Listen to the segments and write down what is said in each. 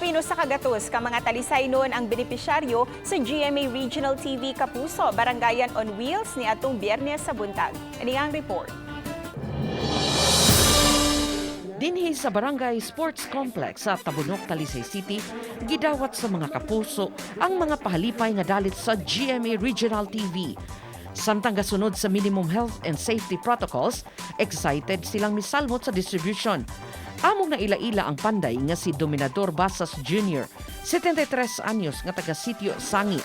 Labing 100 ka mga Talisaynon ang benepisyaryo sa GMA Regional TV Kapuso Barangayan on Wheels ni atong Biyernes sa buntag. Ani ang report. Dinhi sa Barangay Sports Complex sa Tabunok, Talisay City, gidawat sa mga kapuso ang mga pahalipay nga dalit sa GMA Regional TV. Samtang gasunod sa minimum health and safety protocols, excited silang misalmot sa distribution. Among naila-ila ang panday nga si Dominador Basas Jr., 73 anyos, nga taga Sitio Sangi.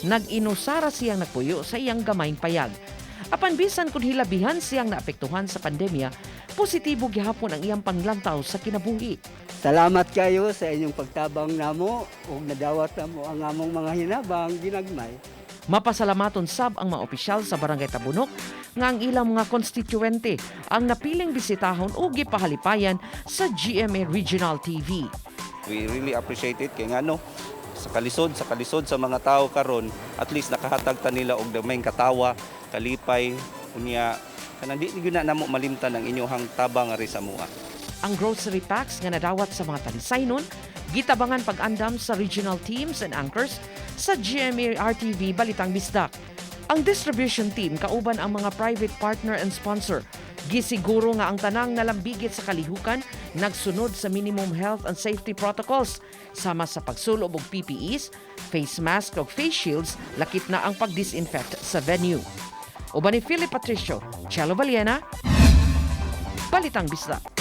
Nag-inusara siyang nagpuyo sa iyang gamayng payag. Apan bisan kung hilabihan siyang naapektuhan sa pandemya, positibo gihapon ang iyang panglantaw sa kinabuhi. Salamat kayo sa inyong pagtabang namo ug nadawat namo ang among mga hinabang ginagmay. Mapasalamaton sab ang mga opisyal sa Barangay Tabunok nga ang ilang mga konstituente ang napiling bisitahon o gipahalipayan sa GMA Regional TV. We really appreciate it kay ngano sa kalisod sa mga tao karon, at least nakahatag ta nila og gamay katawa, kalipay, unya kanang di gyud na namo malimtan ang inyong tabang ari sa amoa. Ang grocery packs nga nadawat sa mga Talisaynon, gitabangan pag-andam sa regional teams and anchors sa GMA RTV Balitang Bisdak. Ang distribution team kauban ang mga private partner and sponsor gisiguro nga ang tanang nalambigit sa kalihukan nagsunod sa minimum health and safety protocols sama sa pagsulob og PPEs, face mask ug face shields, lakip na ang pag-disinfect sa venue. Uban ni Philip Patricio, Chelo Valiena, Balitang Bisdak.